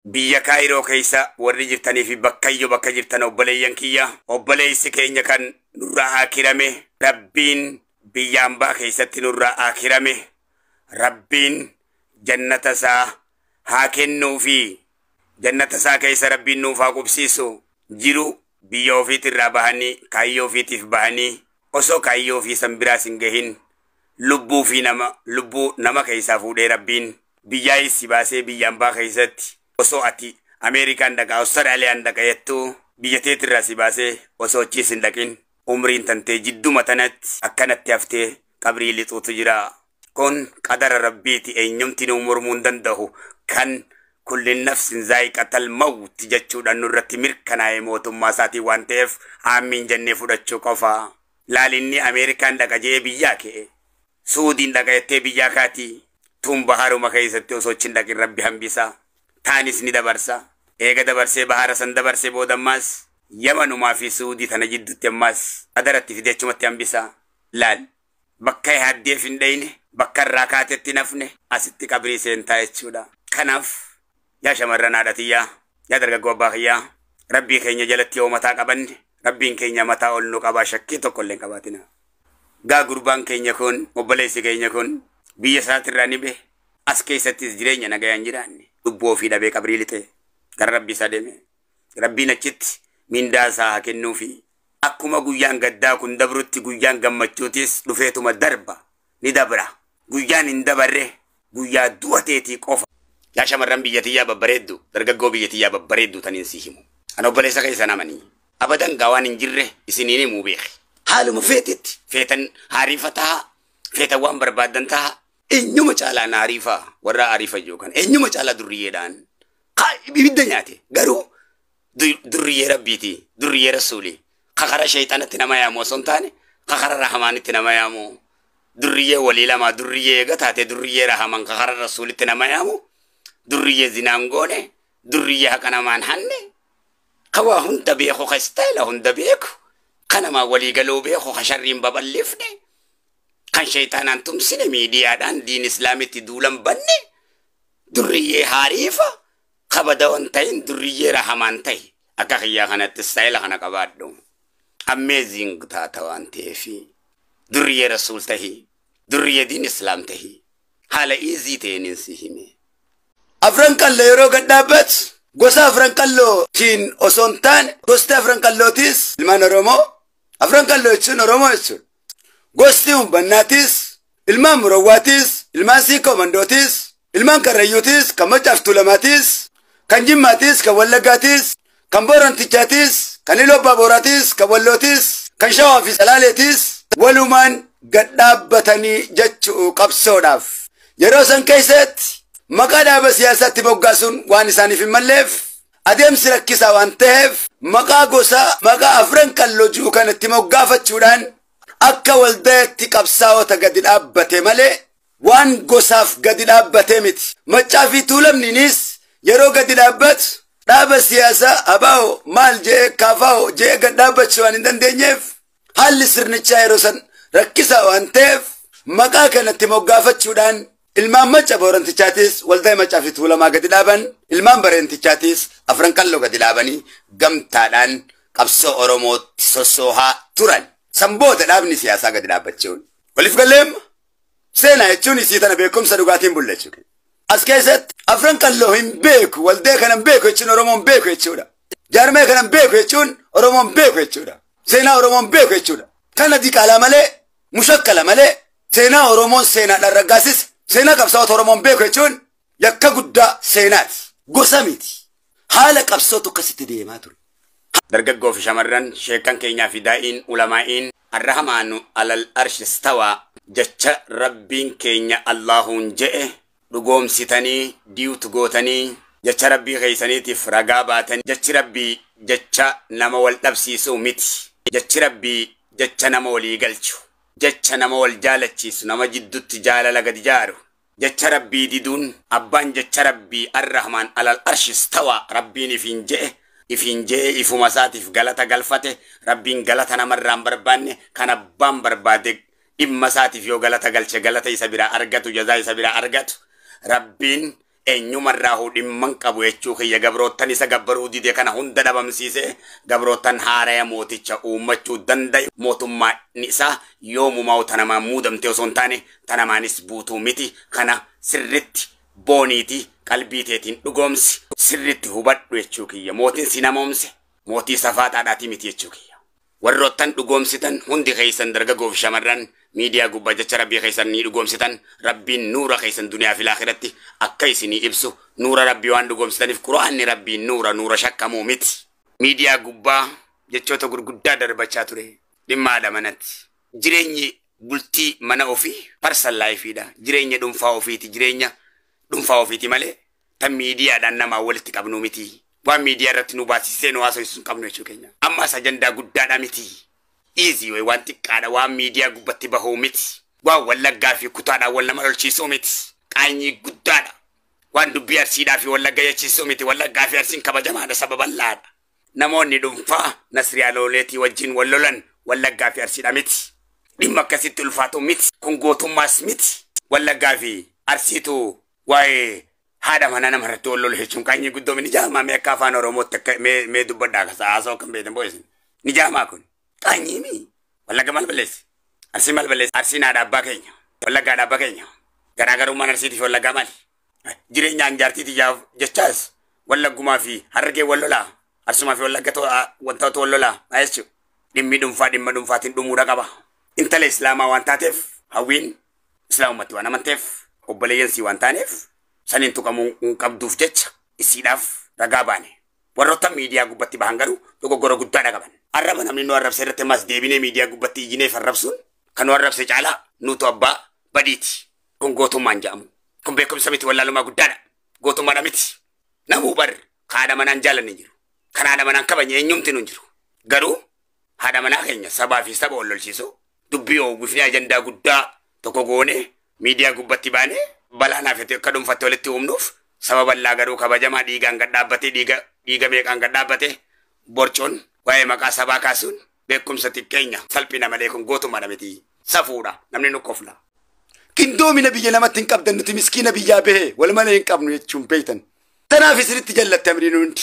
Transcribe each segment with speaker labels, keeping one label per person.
Speaker 1: Biyya Kaayiroo keessa warri jirtanii fi bakkayyoo bakka jirtan obboleeyyan kiyya, obboleessi keenya kan nurraa akirame, Rabbiin biyya ambaa keessatti nurraa akirame, Rabbiin jannata isaa haa kennuufi jannata isaa keessa Rabbiin nuuf haa qubsiisu. Jiru biyya ofiitirraa bahanii kaayyoo ofiitiif bahanii osoo kaayyoo ofii san biraas hin gahin lubbuu fi nama lubbuu nama keessaa fuudhee Rabbiin biyyaa si baasee biyya ambaa keessatti osoo ati Ameerikaan dhaqa, Awustiraaliyaan dhaqa jettuu biyya teetirraa si baasee osoo achiis hin dhaqin umriin tantee jidduma tanatti akkanatti haftee qabrii lixuutu jira. Kun qadara Rabbiiti, eenyumti nu mormuu hin danda'u. Kan kulli nafsin zaa'iqatal mawti jechuudhaan nurratti mirkanaa'e mootummaa isaatii waan ta'eef aamiin jennee fudhachuu qofa. Laalinni Ameerikaan dhaqa jedhee biyyaa ka'e. Suudiin dhaqa jettee biyyaa kaati. Tun baharuma keessatti osoo achi hin dhaqin Rabbi hambisa. Taanis ni dabarsa. Eega dabarsee bahara san dabarsee booda ammaas Yamanumaa fi Suudii tana jidduutti ammaas qadaratti fidee achumatti hambisa. Laal, bakka yaaddeef hin dhayne, bakka irraa kaatetti nafne, asitti qabrii seentaa jechuudha. Kanaaf yaa shamarran haadha tiyyaa, yaa dargaggoo abbaa kiyyaa, Rabbii keenya jalatti yoo mataa qabanne, Rabbiin keenya mataa ol nu qabaa, shakkii tokko illee hin qabaatina. Gaa gurbaan keenya kun, obboleessi keenya kun biyya isaatirraa ni bahe, as keessattis jireenya nagayaan jiraanne, lubbuu ofii dhabee qabrii lixee gara Rabbii isaa deeme. Rabbiin achitti mindaa isaa haa kennuufi. Akkuma guyyaan gaddaa kun dabrutti guyyaan gammachuutis dhufeetuma darba, ni dabra. Guyyaan hin dabarre guyyaa du'a teetii qofa. Yaa shamarran biyya tiyyaa babbareeddu, dargaggoo biyya tiyyaa babbareeddu taniin si himu. Ana obboleessa keessan amanii. Abadan gaa waan hin jirre isiniin himuu beeki. Haaluma feetitti feetan haariifa taha, feetan waan barbaaddan taha. Eenyuma caalaa na ariifa, warra ariifa jiru kana eenyuma caalaa durriyyeedhaan. Haa ibidda nyaate garuu durriyyee Rabbiiti, durriyyee Rasuuli. Kakara sheexanatti nama yaamu osoo hin taane kakara rahamaanitti nama yaamu. Durriyyee walii lamaa durriyyee eega taate durriyyee rahaman kakara Rasuulitti nama yaamu. Durriyyee zinaan goone, durriyyee haqa namaan hanne. Ka waa hunda beeku, ka istaayila hunda beeku, ka namaa walii galuu beeku, ka sharriin babal'ifne, kan sheexaanaan tumsine, miidiyaadhaan diin islaamitti duulan banne, durriyyee haariifa kabada waan ta'in durriyyee rahamaan ta'e. Akka kiyyaa kanatti istaayila kana qabaadhu. Amazing taata waan ta'eef durriyyee Rasuul tahi, durriyyee diin islaam tahi, haala easy ta'een si hime.
Speaker 2: Afran Qalloo yeroo gad dhaabbatu gosa Afran Qallootiin osoo hin taane gosti Afran Qallootis ilmaan Oromoo. Afran Qalloo jechuun Oromoo jechuudha. Gosti Humbannaatis, ilmaan Murawwaatis, ilmaan Siikoo Mandootis, ilmaan Karrayyuutis, kan Maccaaf Tuulamaatis, kan Jimmaatis, kan Wallaggaatis, kan Boorantichaatis, kan Iluu Abbaa Booraatis, kan Wallootis, kan Shawaa fi Salaaleetis walumaan gad dhaabbatanii jechuu qabsoodhaaf. Yeroo san keessatti maqaa dhaaba siyaasaatti moggaasuun waan isaaniif hin malleef, adeemsi rakkisaa waan ta'eef, maqaa gosaa maqaa Afran Qalloo jiru kanatti moggaafachuudhaan akka waldaatti qabsaa'ota gadi dhaabbate malee waan gosaaf gadi dhaabbate miti. Maccaa fi Tuulamniinis yeroo gadi dhaabbatu dhaaba siyaasaa abaa'o maal jee kaafaa'o jee gad dhaabbachuu waan hin dandeenyeef, haalli sirnichaa yeroo san rakkisaa waan ta'eef maqaa kanatti moggaafachuudhaan ilmaan Macca Boorantichaatis waldaa Maccaa fi Tuulamaa gadi dhaaban, ilmaan Bareentichaatis Afran Qalloo gadi dhaabanii gamtaadhaan qabsoo Oromootti sossoohaa turan. San booda dhaabni siyaasaa gadi dhaabbachuun. Waliif galleemma seenaa jechuun isii tana beekumsa dhugaatiin bulla jechuudha. As keessatti Afran Qalloo hin beeku, waldaa kana hin beeku jechuun Oromoon beeku jechuudha. Jaarmee kana hin beeku jechuun Oromoon beeku jechuudha. Seenaa Oromoon beeku jechuudha. Kana diqaalaa malee, mushakkala malee, seenaa Oromoon seenaadhaan raggaasise, seenaa qabsaa'ota Oromoon beeku jechuun yakka guddaa seenaati. Gosa miti. Haala qabsootu akkasitti deemaa ture.
Speaker 1: Dargaggoo fi shamarran, sheekan keenyaa fi daa'iin ulamaa'iin, Arrahmaanu alal arshi stawaa jecha Rabbiin keenya Allaahuun je'e dhugoomsitanii diiwtu gootanii jecha Rabbii keessaniitiif ragaa baatanii, jechi Rabbii jecha nama wal dhabsiisuu miti. Jechi Rabbii jecha nama walii galchu, jecha nama wal jaalachiisu, nama jiddutti jaalala gadi jaaru. Jecha Rabbii diduun abbaan jecha Rabbii Arrahmaan alal arshi stawaa Rabbiin ifiin je'e, ifiin je'e ifuma isaatiif galata galfate. Rabbiin galata namarraan barbaanne, kan abbaan barbaade dhimma isaatiif yoo galata galche galata isa biraa argatu, jazaa isa biraa argatu. Rabbiin Eenyumarraa dhimman qabu jechuu kiyya. Gabroottan isa gabbaruu dide kana hunda dhabamsiise, gabroottan haaraya mooticha uummachuu danda'e. Mootummaan isaa yoomumaa tanamaan muudamte osoo hin taane tanamaanis buutuu miti. Kana sirritti booniiti qalbii teetiin dhugoomsi, sirritti hubadhu jechuu kiyya. Mootiin si namoomse mootii safaaxaadhaatii miti jechuu kiyya. Warroottan dhugoomsitan hundi keessan, dargaggoo fi shamarran miidiyaa gubbaa jecha rabbii keessan ni dhugoomsitan, rabbiin nuura keessan duniyaa fi laakiratti akka isinii ibsu. Nuura rabbii waan dhugoomsitaniif, quraanni rabbiin nuura, nuura shakkamuu miti. Miidiyaa gubbaa jechoota gurguddaa darbachaa ture dhimma haadha manatti. Jireenyi bultii mana ofii personal lifeiidha. Jireenya dhuunfaa ofiiti, jireenya dhuunfaa ofiiti malee tan miidiyaadhaan namaa walitti qabnu miti. Waan miidiyaa irratti nu baasisee nu haasofsiisuu hin qabnu jechuu keenya. Ammas ajandaa guddaadha miti. Easy way, waan xiqqaadha, waan miidiyaa gubbatti bahuu miti. Waan Wallaggaa fi kutaadhaan wal nama lolchiisuu miti. Qaanyii guddaadha. Waan dubbii Arsiidhaa fi Wallagga jechiisuu miti. Wallaggaa fi Arsiin kabajamaadha, saba bal'aadha. Namoonni dhuunfaa Nasriyaa Looleetii wajjin wal lolan Wallaggaa fi Arsiidha miti. Dhimma akkasitti ulfaatu miti. Kun gootummaas miti. Wallaggaa fi Arsiitu waa'ee haadha manaa nama irratti wal lolu jechuun qaanyii guddoo ni jaamaa. Mee akka afaan Oromootti akka mee dubbadhaa kasa haasa'u kan beektan bo'eessin. Ni jaamaa kun. Qaanyii mi? Wallagga maal balleessi? Arsii maal balleessi? Arsiin haadha abbaa keenya. Wallagga haadha abbaa keenya. Garaagarummaan Arsiitii fi Wallaggaa maali? Jireenyaan jaartiitii jechaas Wallaggumaa fi Harargee wal lolaa. Arsumaa fi Wallagga wantoota wal lolaa. Maa jechuudha? Dhimmi dhuunfaa dhimma dhuunfaatiin dhumuudha qaba. Intala Islaamaa waan taateef, Hawwiin Islaamummaatti waan amanteef, obboleeyyan sii waan taaneef, saniin tuqamuu hin qabduuf jecha isiidhaaf ragaa baane. Warroota miidiyaa gubbatti bahan garuu dogoggora guddaadha qaban. Arraba namni nu arrabse irratti ammas deebinee miidiyaa gubbatti ijjineef arrabsuun kan nu arrabse caalaa nuutu abbaa badiiti. Kun gootummaan jedhamu. Kun beekumsa miti, wallaalummaa guddaadha. Gootummaadha miti. Namuu bar haadha manaan jaalanne jiru. Kan haadha manaan kabajne eenyumti nu jiru. Garuu haadha manaa keenya sabaa fi saba wal lolchiisuu, dubbii oowwifnee ajandaa guddaa tokko goone miidiyaa gubbatti baane balaa naaf akka dhuunfaatti walitti uumnuuf, saba bal'aa garuu kabajamaa dhiigaan gad dhaabbatee, dhiiga meeqaan gad dhaabbate borcoon waa'ee maqaa sabaa kaasuun beekumsa xiqqeenya salphina malee kun gootummaadha miti. Safuudha, namni nu kofla.
Speaker 2: Qindoomina biyya namatti hin qabdan, nuti miskiina biyyaa bahe wal malee hin qabnu jechuun beeytan. Tanaaf isinitti jallatte amriin hundi.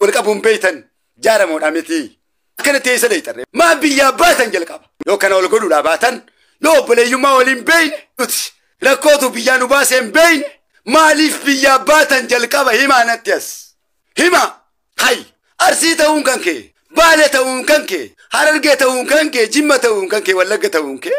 Speaker 2: Wal qabuun beeytan jaaramoodha miti. Akkana teessa leexarre. Maa biyyaa baatan jalqaba? Yoo kana wal godhuudhaa baatan, yoo obboleeyyummaa waliin beeyne, nuti rakkootu biyyaa nu baasee hin beeyne, maaliif biyyaa baatan jalqaba? Himaa natti as. Hima hay, Arsii ta'uun kan kee, Baale ta'uun kan kee, Harargee ta'uun kan kee, Jimma ta'uun kan kee, Wallagga ta'uun kee,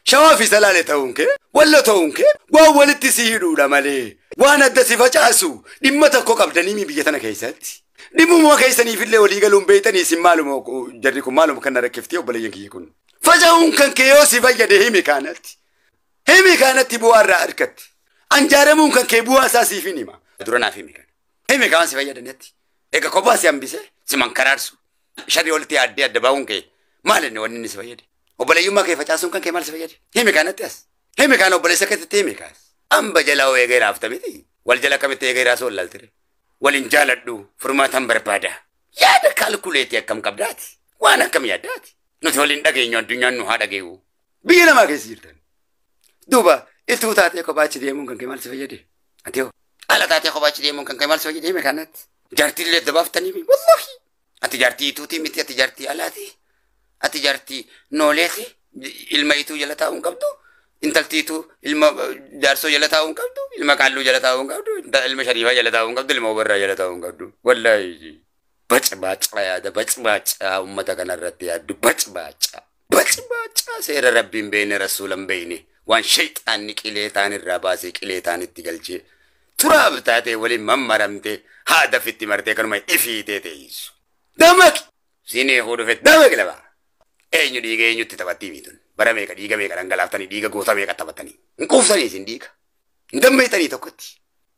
Speaker 2: Shawaa fi Salaalee ta'uun kee, Wallo ta'uun kee waan walitti si hidhuudha malee waan adda si facaasu dhimma tokko qabdanii biyya tana keessatti. Dhimmuma keessaniifillee walii galuun beeytanii isin maaluma? Jarri kun maaluma kan na rakkiftee? Obboleeyyan kiyya kun. Faca'uun kan kee yoo si fayyade himi kaanatti. Himi kaanatti bu'aa irraa argatti. Anjaaramuun kan kee bu'aa isaa siif hin hima.
Speaker 1: Dura naaf himi kana. Himi kaan si fayyadanetti. Egaa kophaa si hambise si mankaraarsu. Sharri walitti yaaddee adda bahuun kee maal inni wanni inni si fayyade? Obboleeyyummaa kee facaasuun kan kee maal si fayyade? Himi kaanatti as. Himi kaan obboleessa keessatti himi kaas. Amba jala hoo eegee raafta miti. Wal jala akkamitti eegee raasuu wallaaltire? Waliin jaaladhu, furmaatan barbaada. Yaada calculate akkam qabdaati? Waan akkam yaaddaati? Nuti waliin dhageenyu, addunyaan nu haa dhageeyu.
Speaker 2: Biyya namaa keessa jirtan. Duuba ituu taatee kophaa achi deemuun kan kee maal si fayyade? Ati hoo?
Speaker 1: Ala taatee kophaa achi deemuun kan kee maal si fayyade? Himi kanatti. Jaartii illee dabaaftanii, wallahi. Ati jaartii ituutii miti, ati jaartii alaati. Ati jaartii nooleeti. Ilma ituu jala taa'uu hin qabdu. Intalti ituu ilma jaarsoo jala taa'uu hin qabdu. Ilma qaalluu jala taa'uu hin qabdu. Ilma shariifaa jala taa'uu hin qabdu. Ilma obarraa jala taa'uu hin qabdu. Wallahi. Baca baca yaada, baca baca uummata kanarratti yaaddu, baca baca. Baca baca seera rabbiin beekne, rasuulan beekne, waan shayxaanni qilee ta'an irraa baasee qilee ta'an itti galchee turaaf taatee waliin mammaramtee haada fitti martee kanuma ifiitee teessu.
Speaker 2: Dammaqi!
Speaker 1: Siinee hoo dhufe, dammaqi laba. Eenyu dhiiga eenyutti taphattii miitun? Bara meeqa dhiiga meeqa dhangalaaftanii, dhiiga goota meeqa taphattanii? Hin quuftanii isin dhiiga.
Speaker 2: Hin dammeeytanii tokkotti.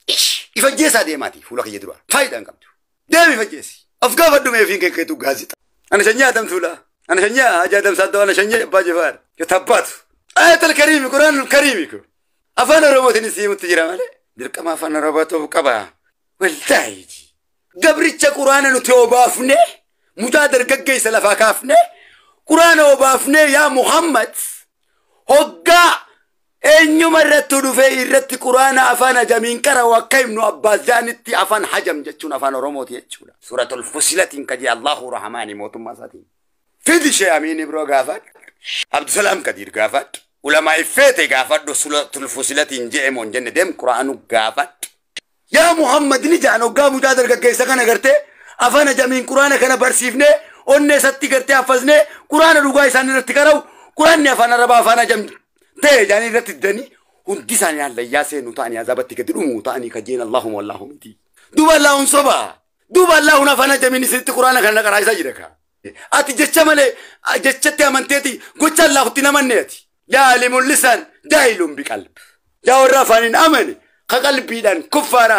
Speaker 2: Ish! Ifajjeessaa deemaati fuula kiyya dura. Faayidaa hin qabdu. Deemi ifajjeessi. Of gaafadhu mee ofiin keekeetu gaazixa. Ana shanyii Adamtuula. Ana shanyii Hajji Adam Saaddoo. Ana shanyii Abbaa Jifaar. Yatabbaatu. Ayatal Kariimi, Quraanul Kariimi kun. Afaan Oromootiin siimutti jira malee. Dirqama afaan Oromoo ta'uu qaba. Wallaahi. Gabricha Quraana nuti obaafne, mucaa dargaggeessa lafaa kaafne, Quraana obaafne, yaa Muhammad hoggaa Eenyuma irratti dhufee irratti Quraana afaan hajamiin qara'u akka Ibnu Abbaas jaanitti afaan hajam jechuun afaan Oromooti jechuudha. Suuratul Fusilatiin kajee Allahu Rahmaani mootummaa isaatiin. Fidi Shee Amiin Ibroo gaafadhu. Abdusalaam Kadiir gaafadhu. Ulamaa iffeete gaafadhu. Suuratul Fusilatiin je'e moo hin jenne deem Quraanu gaafadhu. Yaa Muhammad ni ja'an hoggaa mucaa dargaggeessa kana gartee afaan hajamiin Quraana kana barsiifnee onnee isatti gartee affasnee Quraana dhugaa isaan irratti qara'u Quraanni afaan Arabaa afaan hajam ta'e jaanii irratti didanii hundi isaanii hallayyaa seenu ta'anii azaabatti gadi dhumu ta'anii kajeen Allahuma wallahu miti. Duuba Allahun soba. Duuba Allahun afaan hajamiin isinitti Quraana kana qaraa isaa jira ka. Ati jecha malee jechatti amanteeti gocha Allahutti namanneeti. Yaa alimul lisaan jaahilun biqalb. Yaa warra afaaniin amane ka qalbiidhaan kuffaara.